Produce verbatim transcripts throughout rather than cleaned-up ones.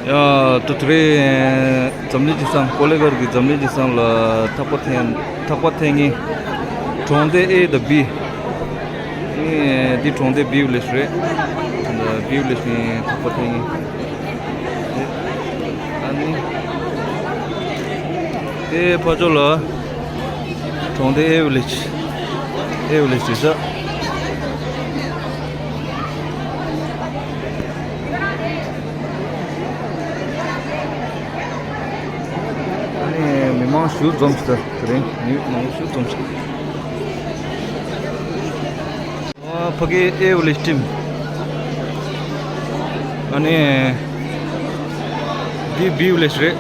ཡ། ད་དེ་རིང་འཛམ་གླིང་སྤྱི་བསང་ཀོ་ལེ་གྷལ་གྱི་འཛམ་གླིང་སྤྱི་བསང་ལ་ཐག་པ་འཐེན་ཐག་པ་འཐེན་མཁན་གྲོང་སྡེ་ཨེ་དང་བི། ཨེ་འདི་གྲོང་སྡེ་བི་ཝི་ལེཇ་རེད། ད་བི་ཝི་ལེཇ་ནས་ཐག་པ་འཐེན་མཁན། ཨ་ནི། དེ་ཕར་ཕྱོགས་ལ་གྲོང་སྡེ་ཨེ་ཝི་ལེཇ། ཨེ་ཝི་ལེཇ་རེད་ཤག་ཨ་ནི་མི་མང་ཞིག་འཛོམས་ཤག་དེ་རིང་མི་མང་ཞིག་འཛོམས་ཤག་ཨ། ཕ་གི་ཨེ་ཝི་ལེཇ་ཊིམ། ཨ་ནི། འདི་བི་ཝི་ལེཇ་རེད།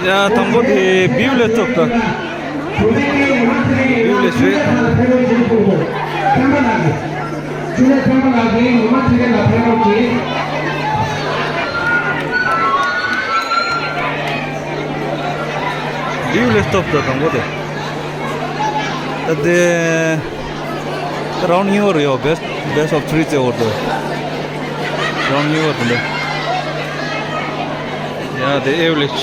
ཡ། དང་པོ་དེ་བི་ཝི་ལེཇ་ཐོབ་ད། བི་ཝི་ལེཇ་རེད། བི་ཝི་ལེཇ་ཐོབ་ད་དང་པོ་དེ། ད་དེ། རའུན་ཌི་གཉིས་པ་རེད་ཡོ། best best of three རྩེ་བར་དུ། རའུན་ཌི་གཉིས་པ་དེ་འདྲ། ཡ། དེ་ཨེ་ཝི་ལེཇ།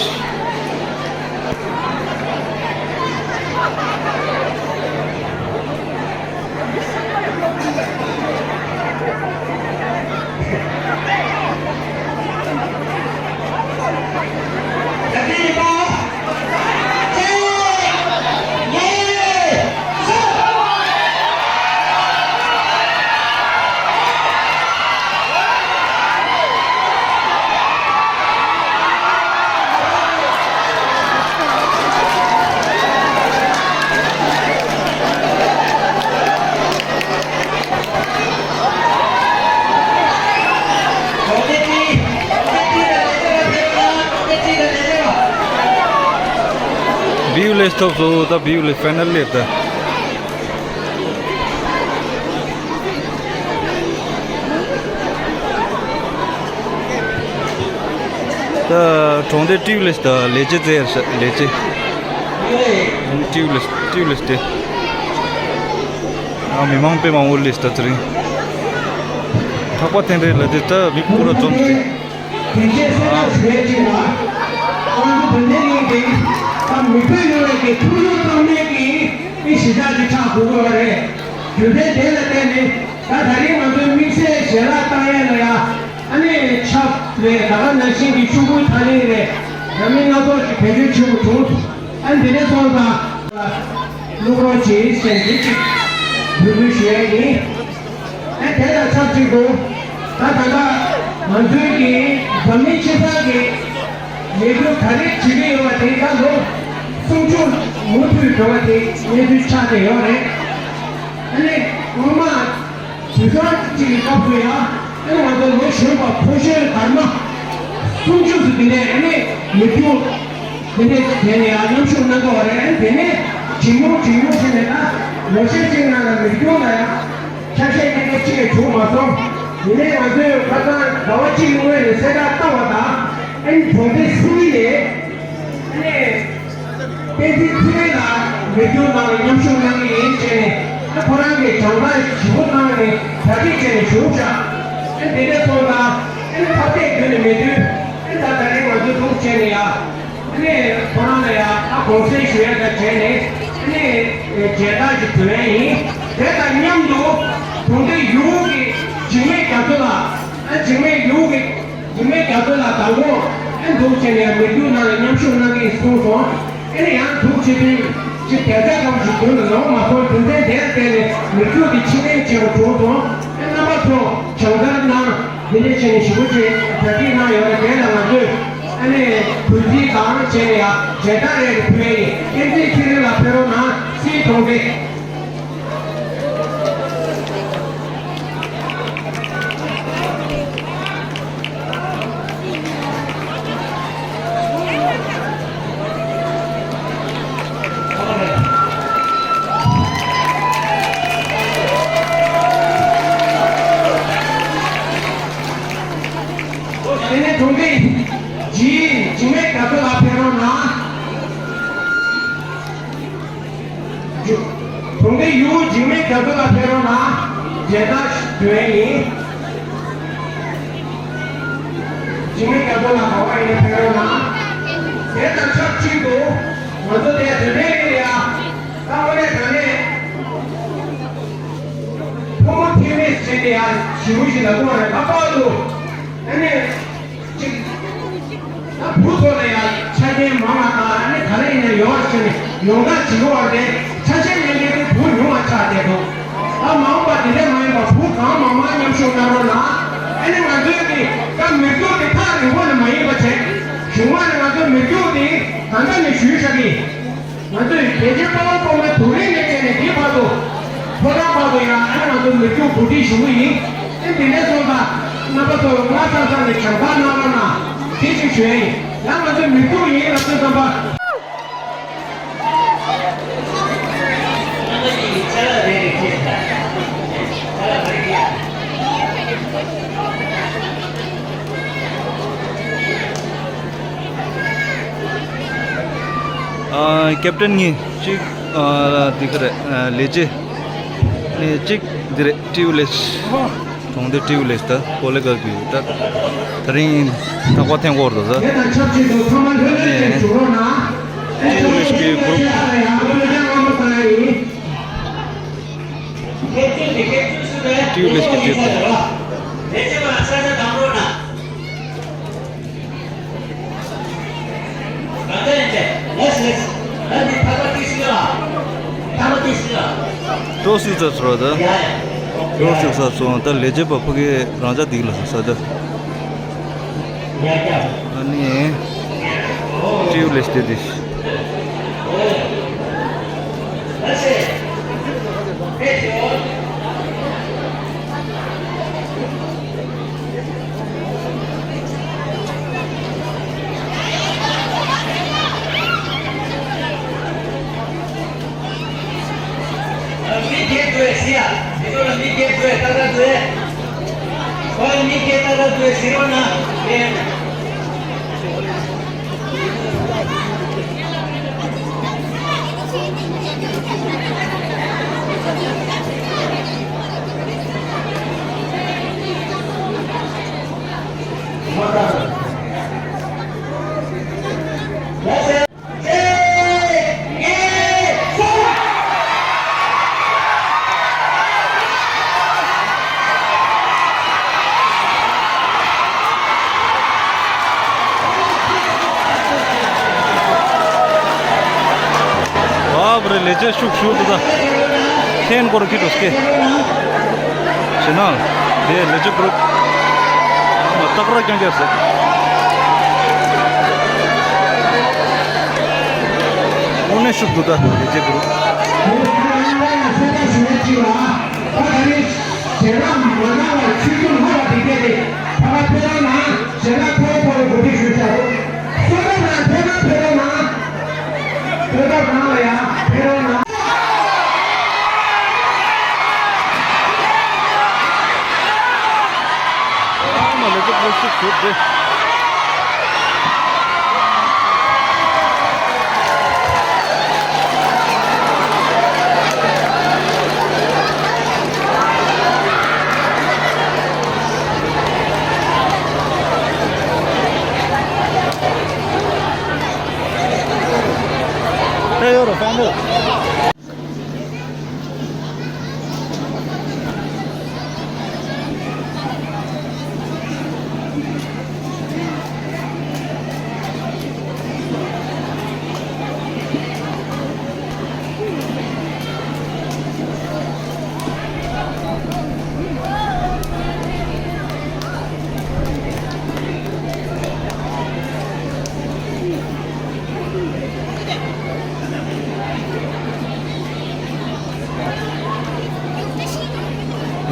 བི་ཝི་ལེཇ་ཐོབ་སོང་། ད་བི་ཝི་ལེཇ་ཕའི་ནལ་སླེབས་ད། ད་གྲོང་སྡེ་ཊི་ཝི་ལེཇ་དང་ལས་བྱེད་རྩེ་ཡར་ཤག་ལས་བྱེད། ཊི་ཝི་ལེཇ། ཊི་ཝི་ལེཇ་དེ། ཨ། མི་མང་དཔེ་མང་པོ་སླེབས་ད་དེ་རིང་། ཐག་པ་འཐེན་རེད་ལབ་དུས་ད་མི་སྤུ་ར་འཛོམས་ཏེ། དེ་རྗེས་གསལ་བསྒྲགས་ཞུ་ཡས་གཅིག་ལ། ང་ཚོ་དོན་ལྡན་གླིང་འདི་ད་མི་བོད་ཡོངས་ཀྱི་ཐུགས་ཡོད་གཏམ་མེད་ཀྱི་མི་གཞིས་ཆགས་ཅིག་ཆགས་དགོས་ཀྱི་ཡོད་རེད། རྒྱུ་མཚན་དེ་ལ་བརྟེན་ནས་ད་ད་རིང་ང་ཚོའི་དམིགས་བསལ་ཞལ་ལག་བཏང་ཡས་ལ་ཡ། ཨ་ནི་ཆབ་རེད། ད་ག་ནང་བཞིན་གྱི་ཤོག་བུའི་ཐག་རིང་རེད། འདྲ་མིན་སྣ་ཚོགས་ཤིག་བེད་སྤྱོད་བྱེད་དགོས་བྱུང་། ཨ་ནི་དེ་ནས་སོང་ཙང་། བླུག་རོགས་བྱེད་ཟེར་འདི་གཅིག་འབོད་སྐུལ་ཞུ་ཡས་ཡིན། ཨ། དེ་དང་ཆབས་ཅིག་ཏུ། ད་ད་ལྟ་ང་ཚོའི་གི་འཛམ་གླིང་སྤྱི་བསང་གི་ལས་འགུལ་ག་རེ་བྱེད་ཀྱི་ཡོད་པ་དེ་ད་ལོ་སུམ་ཅུ་མུ་མཐུད་འགྲོ་བ་དེ་གནས་ཚུལ་ཆགས་བསྡད་ཡོད་རེད། ཨ་ནི་སྔོན་མ་དུས་སང་གཅིག་གི་སྐབས་སུ་ཡང་ཨ་ནི་ང་ཚོ་ལོ་གཞོན་པ་ཕོ་གཞོན་དར་མ་སུམ་ཅུ་ཙམ་དེ་ནས་ཨ་ནི་མི་རྒྱུ་དེ་འདྲས་དེ་ནས་ཡང་མཉམ་ཞུགས་གནང་གི་ཡོད་རེད། ཨ་ནི་དེ་ནས་ཇེ་ཉུང་ཇེ་ཉུང་ཕྱིན་ནས་ད་ལོ་ཤས་ཅིག་ནང་ལ་མི་རྒྱུ་ལ་ཡང་། ཆ་ཤས་ཀྱི་གཅིག་ལས་བྱུང་མ་སོང་། ཡིན་ནའི་ང་ཚོས་ཁ་སང་ཟླ་བ་གཅིག་གི་སྔོན་ནས་གསལ་བསྒྲགས་བཏང་བ་དང་། ཨ་ནི་གྲོང་སྡེ་སིའི་ནས། ཨ་ནི། བསྟན་འཛིན་ཚེ་རིང་ལགས་མི་རྒྱུ་ནང་ལ་མཉམ་ཞུགས་གནང་གི་ཡིན་བྱས་ནས། ཨ། ཁོ་རང་གིས་བྱང་ཐང་ཞིབ་པོ་གནང་ནས་གྲ་སྒྲིག་བྱས་ནས་བཞུགས་ཤག་ཨ། དེ་འདྲ་སོང་ཙང་། ཨ་ནི་ཐབས་ཤེས་བརྒྱུད་ནས་མེད་དུས། ཨ། ད་ད་རེས་ང་ཚོས་འདུག་བྱས་ནས་ཡ། ཨ་ནི་ཁོ་རང་ལ་ཡང་ཨ་དགོངས་སེལ་ཞུ་ཡ་དང་བྱས་ནས། ཨ་ནི་མཇལ་དར་ཞིག་ཕུལ་ཡ་ཡིན། དེ་དང་མཉམ་དུ་གྲོང་སྡེ་ཡུལ་གྱི་འཇིགས་མེད་རྒྱ་མཚོ་ལགས། ཨ། འཇིགས་མེད་ཡུལ་གྱི་འཇིགས་མེད་རྒྱ་མཚོ་ལགས་དང་པོ་ཨ་འདུག་བྱས་ནས་མི་རྒྱུ་ནང་ལ་མཉམ་ཞུགས་གནང་གི་ཡིན་གསུངས་སོང་། ཨ་ནི་ཡང་འདུག་བྱེད་དུས་ཅིག་དལ་འབྱོར་སྒང་ཞིག་དོན་ལ་ལོག་མ་སོང་། རྒྱུ་མཚན་དེ་ལ་བརྟེན་ནས་མི་རྒྱུ་དེ་ཕྱིར་ལེན་བྱས་པ་བྱུང་སོང་། ཨ། རྣམ་པ་ཚོ་བྱང་ཐར་གནང་། འདི་འདྲ་བྱས་ནས་ཞེ་པོ་ཅིག་གྲ་སྒྲིག་གནང་ཡོད་རེད། དེ་ལ་ང་ཚོས་ཨ་ནི་གུས་བརྩི་དང་བྱས་ནས་ཡང་མཇལ་དར་རེ་རེ་ཕུལ་ཡ་ཡིན། བསྟན་འཛིན་ཚེ་རིང་ལགས་ཕེབས་རོགས་གནང་། སིའི་གྲོང་སྡེ། ཞུ་ཡ་ཡིན། འཇིགས་མེད་རྒྱ་མཚོ་ལགས་ག་པར་ཡིན་ན་ཕེབས་རོགས་གནང་། དེ་དང་ཆབས་ཅིག་ཏུ་ང་ཚོ་དེ་དོན་ལྡན་ཡིན་ཡ། ད་དངོས་གནས་དྲང་གནས་ཕོ་མོ་འཐུས་མི་ཟེར་དེ་ཡ་ཞེ་པོ་ཞིག་ལ་དགོངས་རེད། ད་པར་དུ་ཨ་ནི་ཅིག་ད་བུ་ཚོ་ལ་ཡང་ཆ་རྐྱེན་མང་བ་དང་ཨ་ནི་ག་རེ་ཡིན་ན་ཡོད་ཟེར་ནས་ཡོང་ཐབས་བྱེད་དགོས་པ་རེད། ཆ་ཤས་ཉན་མཁན་དེ་བུ་ཉུང་བ་ཆགས་བསྡད་འདུག་ད་མ་འོངས་པ་དེ་འདྲ་མ་ཡིན་པ་བུ་གང་མང་མང་མཉམ་ཞུགས་གནང་རོགས་གནང་། ཨ་ནི་ང་ཚོའི་གི་ད་མི་རྒྱུག་དེ་ཐག་རིང་པོ་ནས་མ་ཡིན་པ་བྱས། གཞུག་མ་ནས་ང་ཚོའི་མི་རྒྱུག་དེ་ད་ལྟ་ནས་ཞུས་བཞག་གི། ང་ཚོས་རྒྱལ་གཅེས་དཔའ་བོ་ཚོགས་པའི་དུས་རིང་ནས་བྱས་ནས་འདིའི་བར་དུ་ཕོ་བྲང་བར་དུ་ཡང་ཨ་ནི་ང་ཚོ་མི་རྒྱུག་གོ་སྒྲིག་ཞུ་གི་ཡིན། ཨེ་འདི་ནས་སོང་ཙང་རྣམ་པ་ཚོ་སྔ་ཙམ་ཙམ་ནས་བྱང་ཐང་གནང་རོགས་གནང་། དེ་ཞིག་ཞུ་ཡ་ཡིན། ཡང་ང་ཚོ་མི་རྒྱུག་ཡིན་ལབ་དུས་ཙམ་པ། ཨ། ཀེབ་ཏན་གཉིས་གཅིག་ཨ། འདི་ག་རེད། ཨ། ལས་བྱེད་ནས་གཅིག་འདི་རེད། ཏྲིའུ་ལེས། གྲོང་སྡེ་ཏྲིའུ་ལེས་ད་ཀོ་ལེ་གར་གི་ད་ད་རིང་ཐག་པ་འཐེན་གོ་རེད་ད། དེ་དང་ཆབས་ཅིག་ཏུ་ཚང་མ་ལྷོད་ལྷོད་ཅིག་བཞུགས་རོགས་གནང་། ཏྲིའུ་ལེས་ཀྱི་གུ་རུབ། ཏྲིའུ་ལེས་ཀྱི་ཏྲིའུ། ཏོག་ཙམ་ཚ་ཚོ་ད། ཏོག་ཙམ་ཚ་ཚོ་ད་ལས་བྱེད་པ་ཕ་གི་རང་ཅག་སྡིག་ལ་ས་ས་ད། ཨ་ནི། ཏྲིའུ་ལེས་དེ་དེ། མི་སྒེར་དུ་ཟེར་ཡ། མི་ཚོ་ལ་མི་སྒེར་དུ་ཏག་ཏག་དུ། ཁོ་མི་སྒེར་ཏག་ཏག་དུ་ཟེར་རོགས་གནང་། བབ་རེ་ལས་བྱེད་ཤུགས་ཤུགས་དུ་ད། ཁེན་སྐོར་ཁི་འགྲོ་སྐེ། ཞེ་ན། དེ་ལས་བྱེད་གུ་རུབ། མ་སྟག་ར་རྐྱང་རྐྱང་ཟེར། དངོས་གནས་ཤུགས་འདུག་ད་ལས་བྱེད་གུ་རུབ།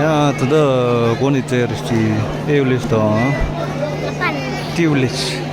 ཡ། ད་ལྟ་གོ་ནི་ཙེ་རི་སི་ཨེ་ཝ་ལིས་དང་ཏི་ཝ་ལིས།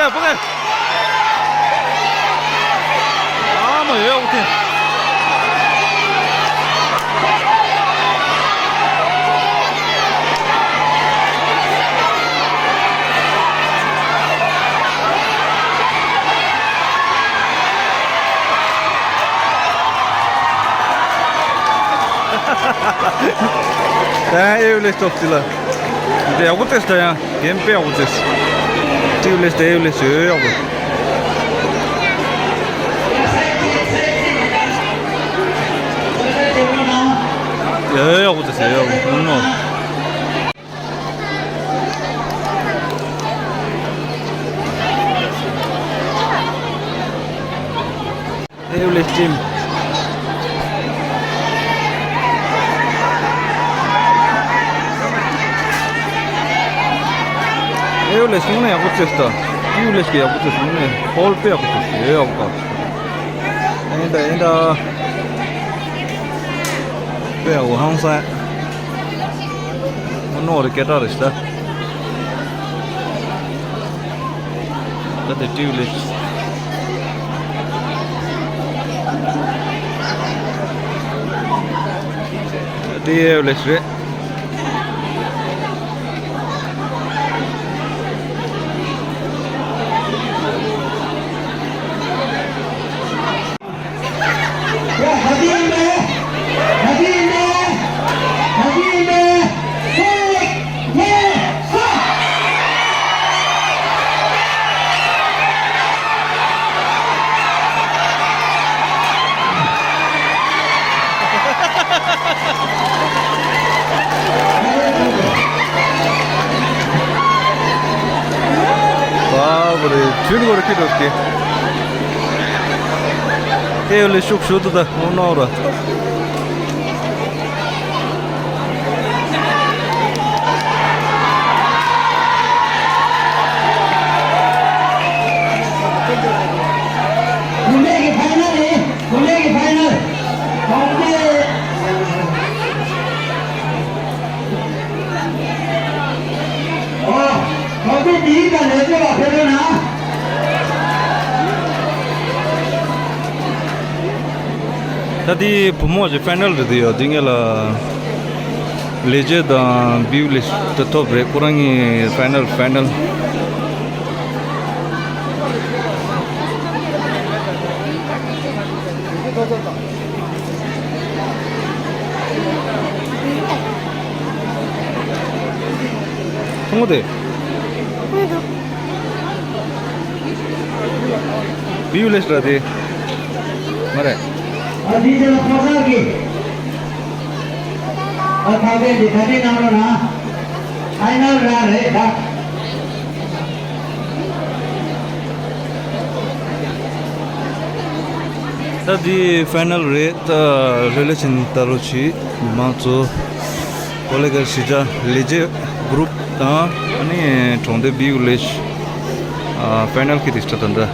ཨ་མ་ཡོད་འོ་དེ། ད་ཨེ་ཡོད་ལས་སྟོབས་ཅི་ལ། འདི་ཡག་པོ་ཏེ་ད་ཡང་གན་པེ་ཡག་པོ་ཏེ། ཏིའུ་ལེས་ཏེ་ཨེ་ཡོད་ལས་ཡོད་ཡག་པོ། ཡོད་ཡག་པོ་ཏེ་ཡོད་ཡག་པོ་ནོ། ཨེ་ཡོད་ལས་ཊིམ། ཨེ་ཡོད་ལས་སོང་ན་ཡག་པོ་ཅིག་ལྟ། ཨེ་ཡོད་ལས་ཀྱི་ཡག་པོ་ཅིག་སོང་ནས་ཧོལ་དཔེ་ཡག་པོ་ཅིག་ཡོད་ཡག་པོ། ཨེ་འདྲ་ཨེ་འདྲ། དཔེ་ཡག་པོ་ཧང་སང་། ཨོ་ནོ་རེ་སྐད་གྲགས་རེ་ཤི་ད། ད་དེ་ཏིའུ་ལེས། དེ་ཡོད་ལེས་རེད། ཨེ་ཡོད་ལས་ཤུགས་ཤུགས་དུ་ད་ནོར་ར། དགུན་ཁའི་ཕའི་ནལ་རེད། དགུན་ཁའི་ཕའི་ནལ། གྲོང་ཁྱེར། ཨོ། གྲོང་ཁྱེར་དེའི་ཀ་ལས་བྱེད་པ་ཕེབས་རོགས་གནང་། ད་དེ་བུ་མོ་ཞིག་ཕའི་ནལ་རེད་དེ་ཡོད་དེ་ངེད་ལ། ལས་བྱེད་དང་བིའུ་ལེས་ཏེ་ཐོབ་རེད། ཁོ་རང་གི་ཕའི་ནལ་ཕའི་ནལ། ཐུང་ངུ་དེ། བིའུ་ལེས་ར་དེ། མ་རེད། ཨ་དེ་ཚོ་ཕོ་གསར་གྱི། ཨ་ཕ་གི་འདི་ད་དེ་གནང་རོགས་གནང་། ཕའི་ནལ་རང་རེད་ད། ད་འདི་ཕའི་ནལ་རེད། ད་རེ་ལེ་ཆིན་ད་རོ་ཆི་མང་ཚོ་ཀོ་ལེ་གར་ཤི་ཇ་ལས་བྱེད་གུ་རུབ་དང་ཨ་ནི་གྲོང་སྡེ་བིའུ་ལེས། ཨ་ཕའི་ནལ་གི་དིག་ཆ་ད་འདྲ།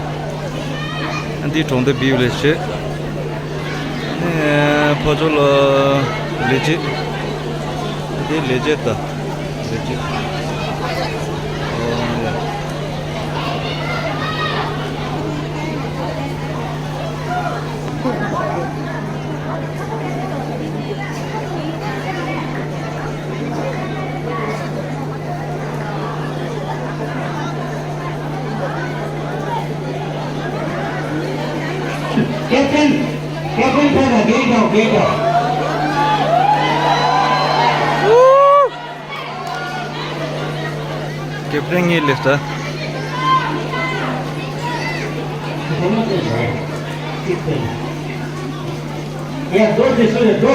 འདི་གྲོང་སྡེ་བིའུ་ལེས་བྱེད། ཨེ་ཕ་ཇོ་ལ་ལས་བྱེད། འདི་ལས་བྱེད་ད། ལས་བྱེད། ཨོ་ཡ། ཀེབ་ཊེན། ཀེབ་ཊེན་ཕེབས་ལ་བགད་རྒྱག་བགད་རྒྱག་ཀེབ་ཊེན་ངའི་ལིས་ཊ། ཡ་རྡོ་དེ་སུ་རེད་རྡོ།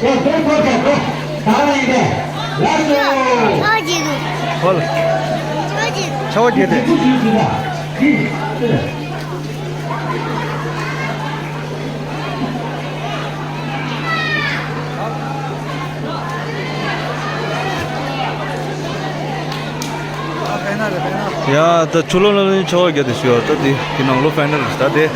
ཡ་རྡོ་ཐོག་ཆ་རྡོ། ད་ལ་ཡིན་པས། ལགས་སོ། ཧོལ། ཆ་བ་རྒྱས་ཏེ། ཡ་ད་ཆུ་ལོ་ལ་ནི་ཆ་བ་རྒྱས་ཏེ་ཞུ་བ་ད་དེ་དེ་ནང་ལོ་ཕའི་ནལ་རེད་ད་དེ།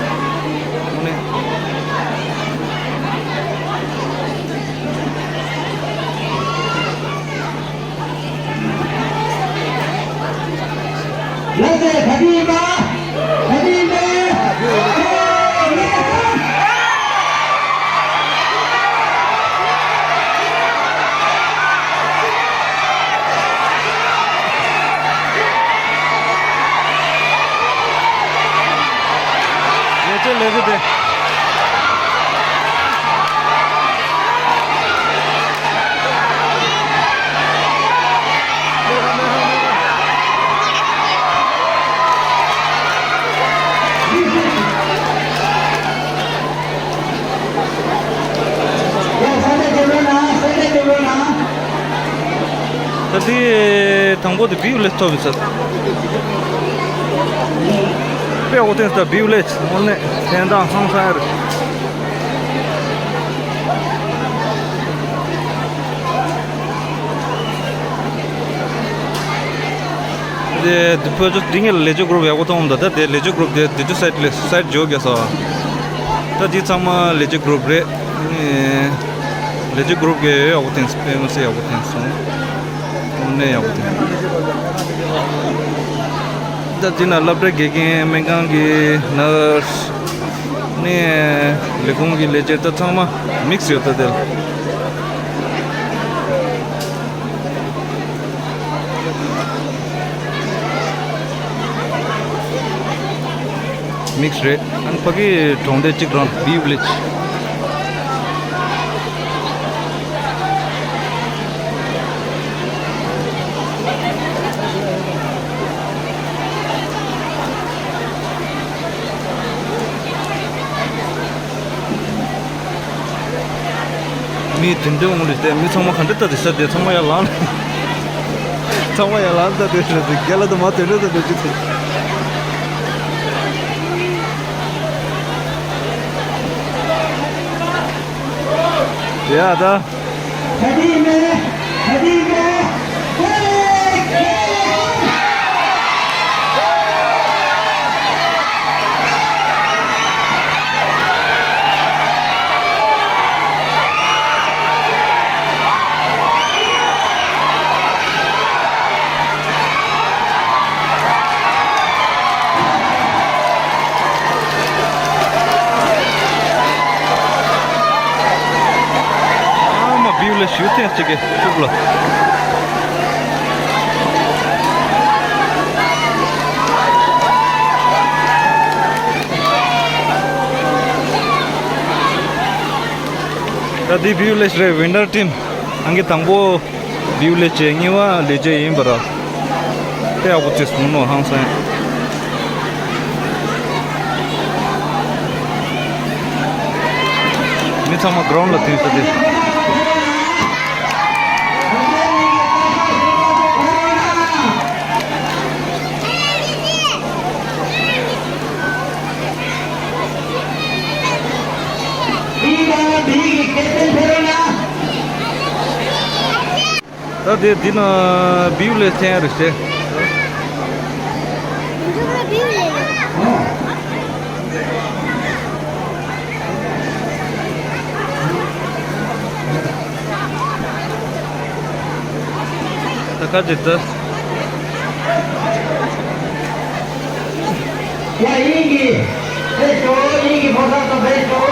ལས་བྱེད་ལས་བྱེད་དེ། ད་དེ་དང་པོ་དེ་བིའུ་ལེ་ཐོབ་ཡོད་ས། དཔེ་འོ་ཐེངས་ད་བིའུ་ལེ་དངོས་གནས་ཐེངས་དང་ཧང་སང་རེད། དེ་དེ་ཕོ་ཅོ་འདི་ངས་ལས་བྱེད་གུ་རུབ་ཡག་པོ་མཐོང་འདུག་ད་དེ་ལས་བྱེད་གུ་རུབ་དེ་དེ་ཚོ་སའིད་ལས་སའིད་འཇོག་གི་སོ། ད་འདི་ཚང་མ་ལས་བྱེད་གུ་རུབ་རེད། ལས་བྱེད་གུ་རུབ་གི་ཡག་པོ་ཐེངས་དཔེ་མི་སྲིད་ཡག་པོ་ཐེངས་སོང་། དངོས་གནས་ཡག་པོ་ཐེངས། ད་འདི་ན་སློབ་གྲྭ་དགེ་རྒན་སྨན་ཁང་གི་ནར་སི་ནས་ལས་ཁུངས་ཀྱི་ལས་བྱེད་ད་ཚང་མ་མིག་སི་ཡོད་ད་དེ་ལ། མིག་སི་རེད། ཨན་ཕ་གི་གྲོང་སྡེ་གཅིག་རང་བིའུ་ལེ་ཇི། མི་དེ་འདྲ་འོང་རེད་དེ། མི་ཚང་མ་ག་འདྲ་ལྟ་དེ་ས་དེ་ཚང་མ་ཡར་ལངས། ཚང་མ་ཡར་ལངས་ལྟ་དེ་རེད་དེ། རྒན་ལགས་དང་མ་དེ་འདྲ་ལྟ་དེ་ཅི་ཐུབ། ཡ་ད། ཨ་མ་བིའུ་ལེ་ཞུ་ཐེངས་གཅིག་གི་ཤུགས་ལ། ད་འདི་བིའུ་ལེ་ཞི་རེད། ཝིན་ནར་ཊིམ། ཨང་ཀི་དང་པོ་བིའུ་ལེ་ཇི། གཉིས་པ་ལེ་ཇི་ཡིན་པ་ར། དཔེ་ཡག་པོ་བྱས་སོང་ནོ་ཧང་སང་། མི་ཚང་མ་གྷི་རའུན་ཌི་ལ་ཐོན་ས་དེ། ད་དེ་འདི་ན་བིའུ་ལེ་ཐེན་རེད་ཟེར། ད་ག་ཅིག་ད། ཡ་ཡིན་གྱི། བེད་ཤོག་ཡིན་གྱི་ཕོ་བྲང་དུ་བེད་ཤོག་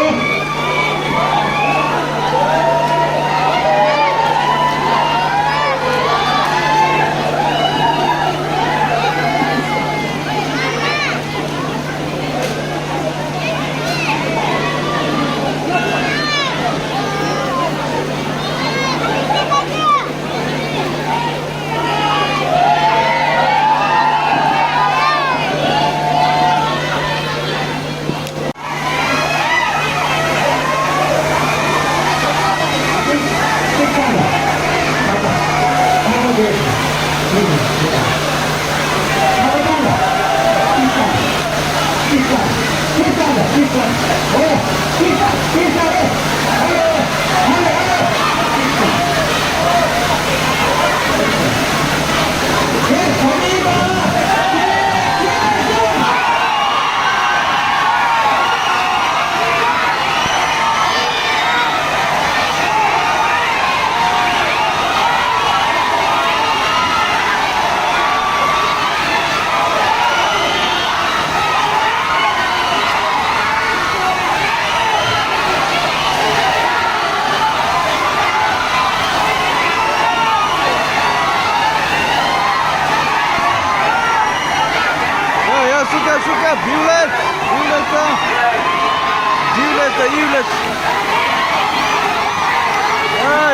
ཡ་ཡ་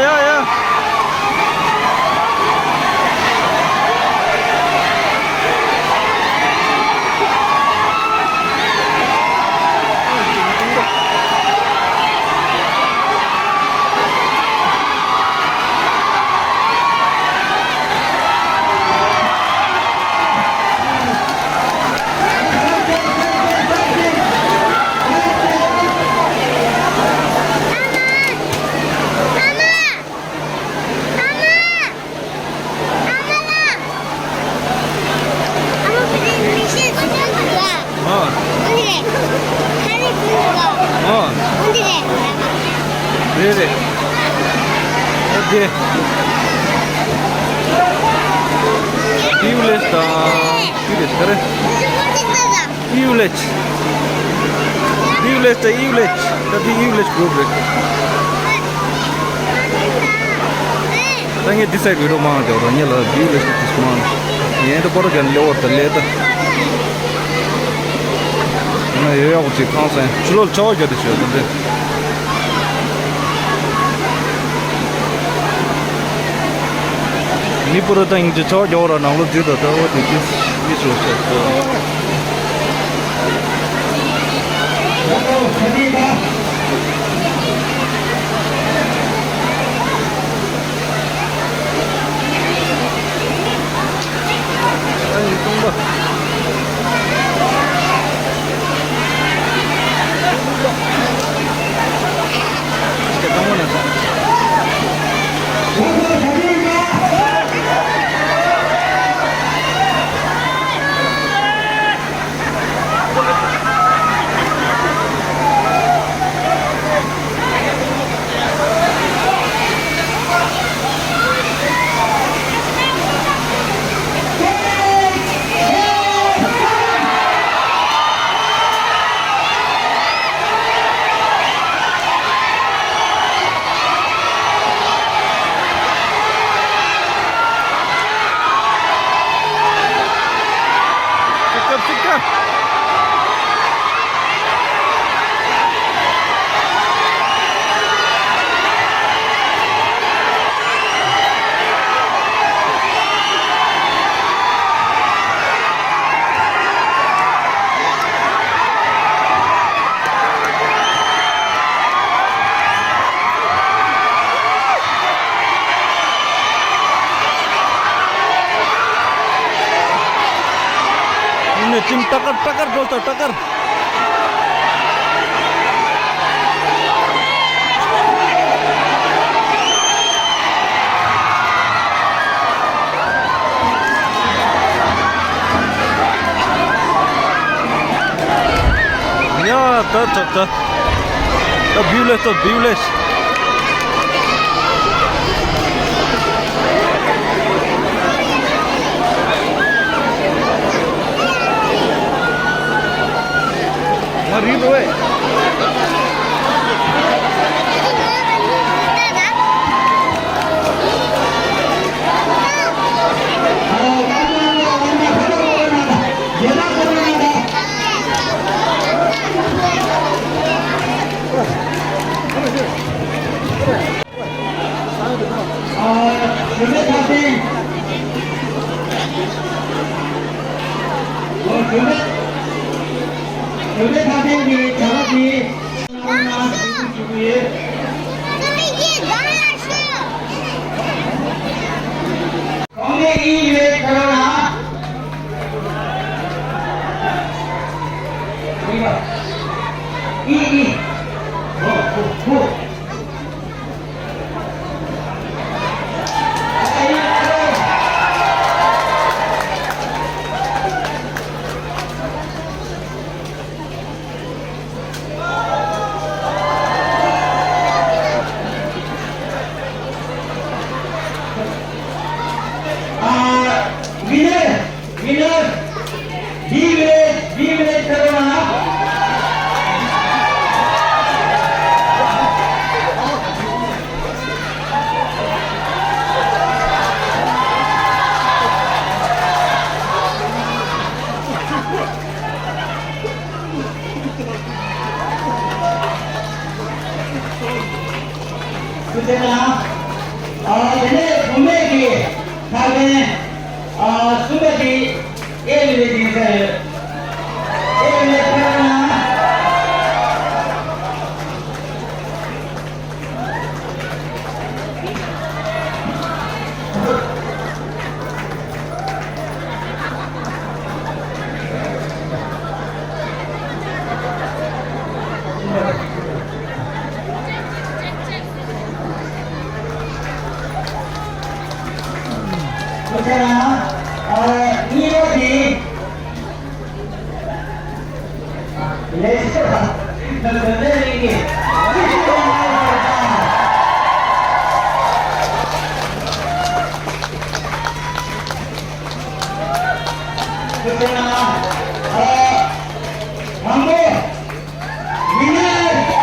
ཡ། ཨ། ཨ། རེད་རེད། ཨ་དེ། ཏི་ཝི་ལེ་ཇི་དང་ཏི་ཝི་ལེ་ཇི་ག་རེ། ཏི་ཝི་ལེ་ཇི། ཏི་ཝི་ལེ་ཇི་དང་ཏི་ཝི་ལེ་ཇི། ད་འདི་ཏི་ཝི་ལེ་ཇི་གུ་རུབ་རེད། ད་ངས་འདི་སའིཌ་བི་ཌི་ཡོ་མང་བ་རྒྱག་རོགས། ངས་ལ་བིའུ་ལེ་ཤ་ཏིས་མང་། ཡན་དུ་པོ་ར་གན་ལེ་བོར་དུ་ལེ་ད། ང་ཡོད་ཡག་པོ་ཅིག་ཁང་སང་ཕྱི་ལོགས་ཆར་པ་བརྒྱབ་དུ་ཞོད་དུ་འདི། མི་པོ་ར་ད་ཡིན་གྱི་ཆར་པ་བརྒྱབ་ར་ནང་ལོགས་འཛུལ་དུ་ད་འོ་དེ་ཏིས་ཡིད་སོ་ཤ་སོ། ཡིན་ནའི་ཁྲིམས་ཏག་ཀར་ཏག་ཀར་འགྲོ་ས་ཏག་ཀར། ཡ་ད་ད་ད། ད་བིའུ་ལེ་ད་བིའུ་ལེ། ང་རིག་འགྲོ་བས། Winner, winner, B village, B village Corona. ཐུགས་རྗེ་གནང་། ཨ། དེ་ནས་བུད་མེད་ཀྱི་ཕ་རྒན། ཨ། གསུམ་པ་དེ་ཨེ་ལི་ལི་ཡིན་ས་ཡོད། ཨེ་ལི་ལི་ཕེབས་གནང་། ཁོ་ཚོ་ལ། ཨ། གཉིས་པ་དེ། ལས་བྱེད་པ། ང་དོན་ལྡན་གླིང་གི། ཁོ་ཚོ་ལ། ཨ། དང་པོ། མི་ནས།